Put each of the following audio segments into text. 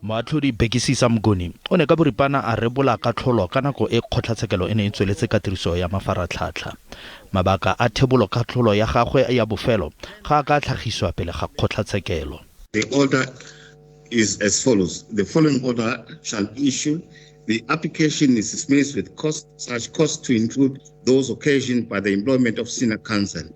Moatlhodi Bhekisisa Mnguni o ne ka boripana a rebola katlholo ka nako e kgotlatshekelo e ne e tsweletse ka tiriso ya mafaratlhatlha. Mabaka a thebolo katlholo ya gagwe ya bofelo ga a ka a tlhagiswa pele ga kgotlatshekelo. The order is as follows. The following order shall issue. The application is dismissed with costs, such costs to include those occasioned by the employment of senior counsel.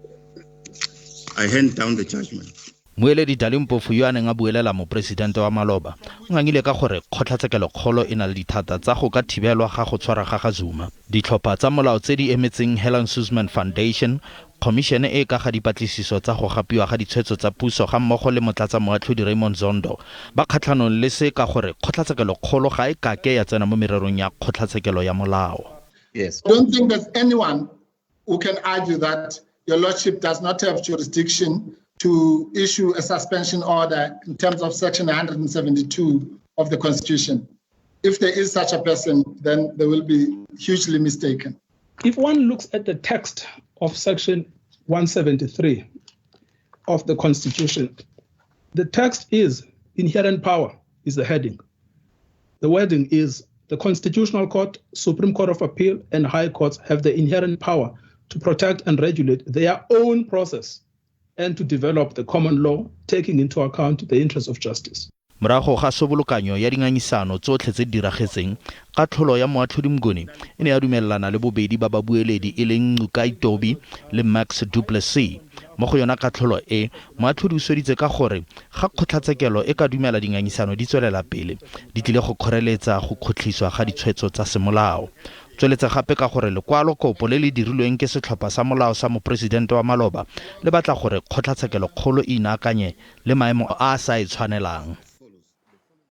I hand down the judgment. Mmueledi Dali Mpofu yo a neng a buelela moporesidente wa maloba o ngangile ka gore kgotlatshekelokgolo e na le dithata tsa go ka thibelwa ga go tshwara ga ga Zuma. Ditlhopha tsa molao tse di emetseng Helen Suzman Foundation, Khomišene e e ka ga dipatlisiso tsa go gapiwa ga ditshwetso tsa puso gammogo le motlatsa-moatlhodi Raymond Zondo ba kgatlhanong le se ka gore kgotlatshekelokgolo ga e kake ya tsena mo mererong ya kgotlatshekelo ya molao. Yes. I don't think there's anyone who can argue that your lordship does not have jurisdiction to issue a suspension order in terms of section 172 of the constitution. If there is such a person, then they will be hugely mistaken. If one looks at the text of section 173 of the constitution, the text is inherent power is the heading. The wording is the Constitutional Court, Supreme Court of Appeal, and High Courts have the inherent power to protect and regulate their own process and to develop the common law, taking into account the interests of justice. Morago ga sobolokanyo ya dingangisano tsotlhe tse di diragetseng, katlholo ya moatlhodi Mnguni e ne ya dumelelana le bobedi ba babueledi e leng Ngcukaitobi le Max du Plessis. Mo go yona katlholo e, moatlhodi o sweditse ka gore ga kgotlatshekelo e ka dumela dingangisano di tswelela pele, di tlile go kgoreletsa go khutlhiswa ga ditshwetso tsa semolao. Tsweletse gape ka gore lekwalokopo le le dirilweng ke setlhopha sa molao sa moporesidente wa maloba le batla gore kgotlatshekelokgolo e inaakanye le maemo a a sa e tshwanelang.